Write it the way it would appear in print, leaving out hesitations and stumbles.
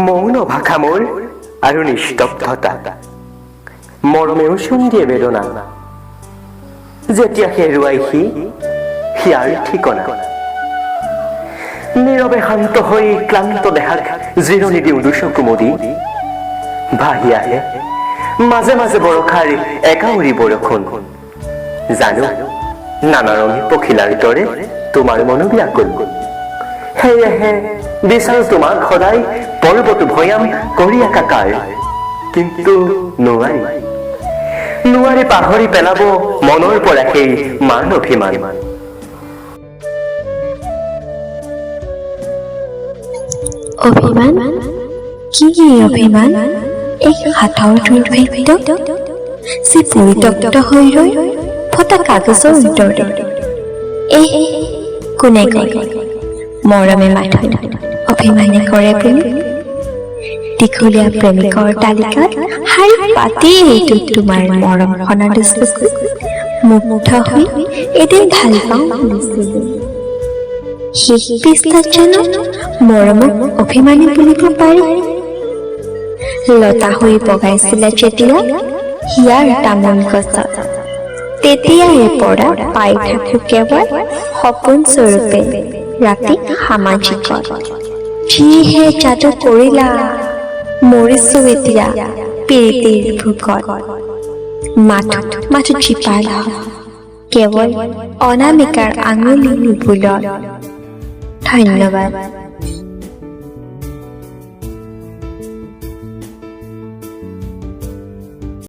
মৌন ভাষা মোৰ আৰু নিস্তব্ধতা, মৰমেও চোন দিয়ে বেদনা, যেতিয়া হেৰুৱাই সি হিয়াৰ ঠিকনা। নীৰৱে শান্ত হৈ ক্লান্ত দেহাক জিৰণি দিওঁ দুচকু মুদি। ভাহি আহে মাজে মাজে বৰষাৰ একাউৰি বৰষুণ। জানো, নানা ৰঙী পখিলাৰ দৰে তোমাৰ মনো ব্যাকুল। সেয়েহে বিচাৰো তোমাক সদায়, পৰ্বত ভৈয়াম কৰি একাকাৰ। কিন্তু নোৱাৰি, নোৱাৰি পাহৰি পেলাব মনৰ পৰা সেই মান অভিমান। অভিমান কি? অভিমান এক সাঁথৰ দুৰ্ভেদ্য, যি পৰিত্যক্ত হৈ ৰৈ ফটা কাগজৰ দৰে। এই কোনে কয় মৰমে মাথোন অভিমানে কৰে বুলি? দীঘলীয়া প্ৰেমিকৰ তালিকাত শাৰী পাতি এইটো তোমাৰ মৰম সনা দুচকু মুগ্ধ হৈ এদিন ভাল পাওঁ বুলিছিলো। শেষ পৃষ্ঠাত জানো মৰমক অভিমানী বুলিব পাৰি? লতা হৈ বগাইছিলা যেতিয়া হিয়াৰ তামোল গছত, তেতিয়াৰে পৰা পাই থাকো কেৱল সপোন স্বৰূপে ৰাতি সামাজিকত। যিহে যাদু কৰিলা, মৰিছো এতিয়া প্ৰীতিৰ ভোকত। মাথো মাথো জীপাল হয় কেৱল অনামিকাৰ আঙুলি বুলত। ধন্যবাদ।